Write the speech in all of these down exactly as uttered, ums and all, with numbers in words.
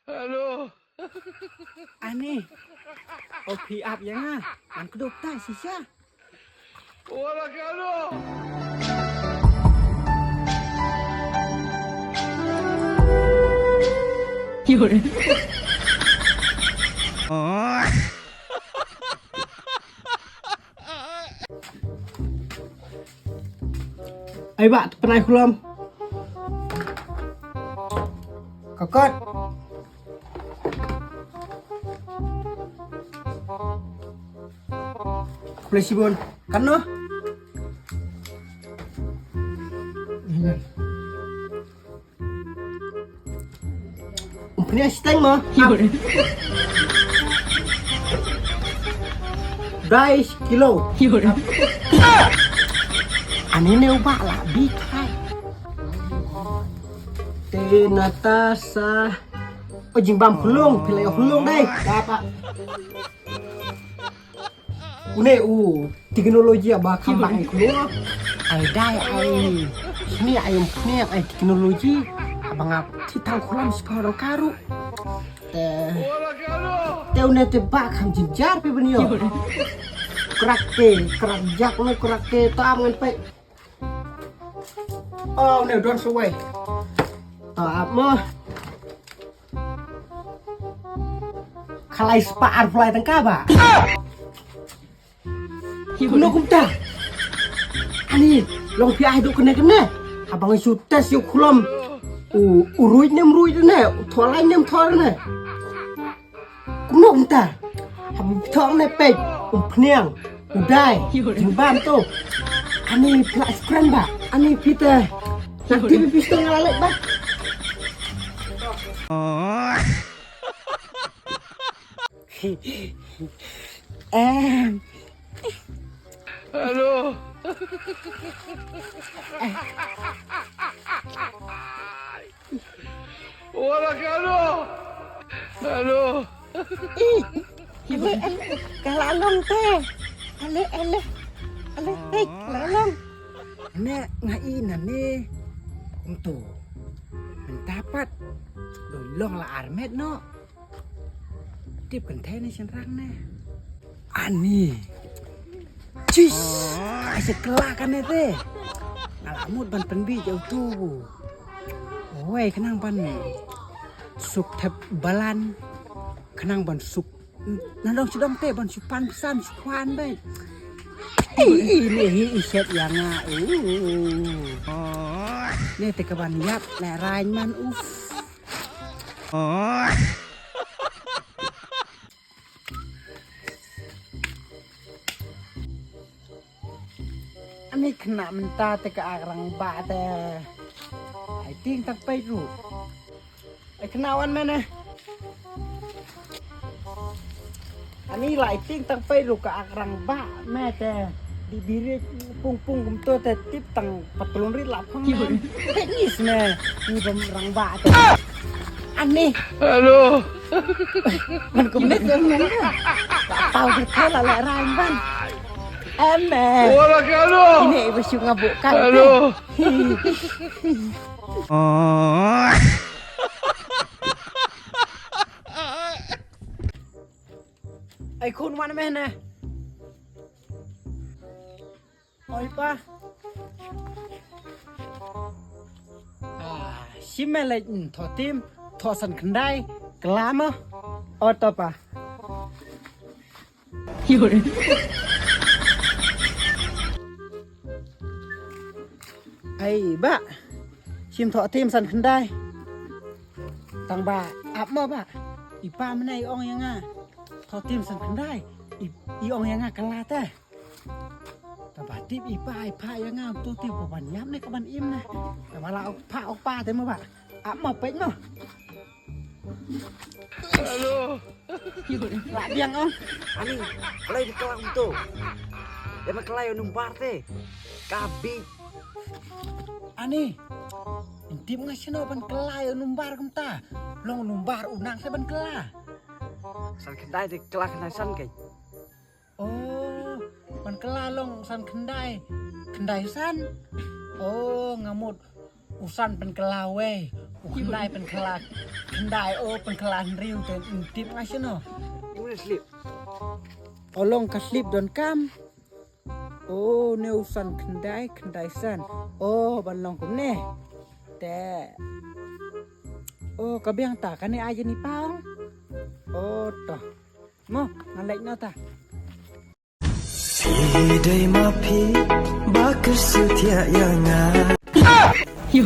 Hello. Ani. O phi ap ïa nga. Ngan kdup tai shisha. Wala kano. Ai ba, pynai khulom. Kokot. Khublei shibun. Kano? Umphniang shiteng mo. Dai kilo. Ani ne uba la bi khai. Te Natasha. O jingbam khulung, phi la ïa khulung dai. Apa? Une u teknologi ba kham bang ai khulung. Ai dai ai. Sini ai umphniang ai teknologi. Ba nga thi tang khulum spa dong karu. Te. Te une te ba kham jynjar phi ban ïoh. Krak te, krak jak ne krak te tam ngan peit. Oh, une don sawai. To ap mo. Khalai spah arphew lai tyngka ba. Kumno kumta? Ani, long phi ai duk kane kane. Haba ngi shu test ïa u khulom. U, u ruid ne em ruid ne, u thoh lai ne em thoh ne. Kumno kumta? Haba phi thoh ne peit, umphniang, u dai, jingbam to. Ani phi la skren ba, ani phi te. Nak tibi pistol nga la leit ba. Em. Hello. Wala kano. Hello. Ih, ale, ale, ka la long te. Ale, ale. Ale, hei, ka la long. Ne nga i na ne. Kumtu. Mynta pat. Doi long la armet no. Tip kynthei ne shynrang ne. Ani. Chis. Ai se kylla kane te. Nga la mut ban pynbit ïa utu. Wei khnang ban suk thep balan. Khnang ban suk. Na dong shu dong te ban shu pan pisa shu kwan bai. Ei, ei, ne hi i shet ïa nga. Uh. Ne te ka ban ïap lehrain man uf. Ani khynnah mynta te ka ak rangbah te. Ai tieng tang peit ruh. Ai khynnah wan mene. Ani la ai tieng tang peit ruh ka ak rangbah me te. Di birit pung pung kumto te tip tang patlun rit la phang me. Peit ni sne ni bam rangbah te. Ani. Hello. Man kum ne tem ne. Pau ke kala la rang ban. Em. Wala kano. Ini ibu shu ngabuk kan. Hello. Ai khun wan meh ne. Oi pa. Ah, shim me leit, mm, thoh tim, thoh san khyndai, kylla mo. Ot to pa. Ai ba. Shim thoh tim san khyndai. Tang ba ap mo ba. I pa mynne i ong ïa nga. Thoh tim san khyndai. I, i ong ïa nga kylla te. Tang ba tip i pa i phah ïa nga to tip ko ban ïap ne ko ban im ne. Tang ba la ok phah ok pa te mo ba. Ap mo peit mo. Hello. La biang ong. Ani, kylla ïa u numbar te. Ka bit. Ani. Tip nga shano ban kylla ïa u numbar kumta. Long u numbar u nang sa ban kylla. San khyndai te kylla khyndai san kei. Oh, ban kylla long san khyndai. Khyndai san. Oh, nga mut u san pynkylla wei. Khyndai pynkylla, khyndai, o, pynkylla hynriew te, mm, tip nga shano. Ïa u slip. O long ka slip donkam. O, ne u san khyndai, khyndai san. O, ban long kumne. Te. O, ka biang ta, kane ai jani pau. O, to. Mo, nga leit noh ta. Phi dei ma phi ba kyrsiew thiah ïa nga. Kyrsiew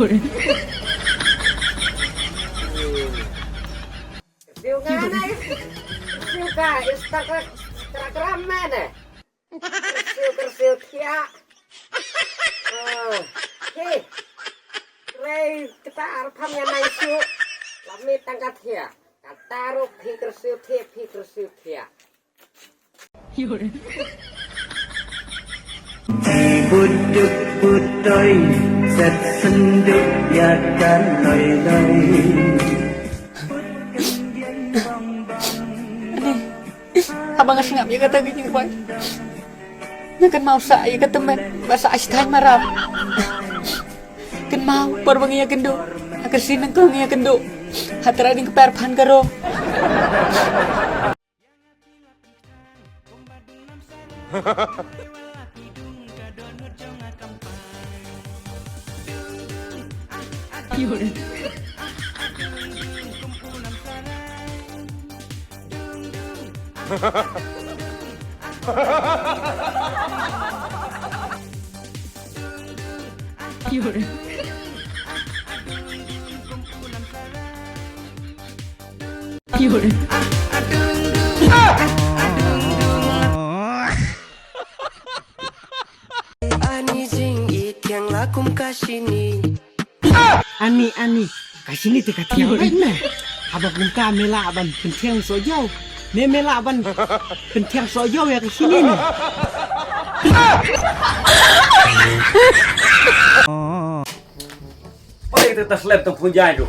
nga ne. Kyrsiew ka Instagram, Instagram ma ne. Kyrsiew, kyrsiew thiah. Oh, he. Rei kita arpham ïa nai shu. Lami tang ka thiah. Kata ruh phi kyrsiew thiah, phi kyrsiew thiah. Buduk putoi, set senduk ya kan loi loi. Ani, haba nga sngap ïa kata ka jingkwai, nga kynmaw sa ïa ka tymmen ba sa ashthai maram. Kynmaw por ba nga ïakynduh, ha ka sien nangkong nga ïakynduh. Ha trai ding kper phan ka rong. Ani jingïeit thiang la kum ka shini. Ani, ani, ka shini te ka thiang bha ne. Haba kum ka me lah ban pynthiang sohjaw. Me, me lah ban pynthiang sohjaw ïa ka shini ne. Oi, te ta slep tang phun jai tu.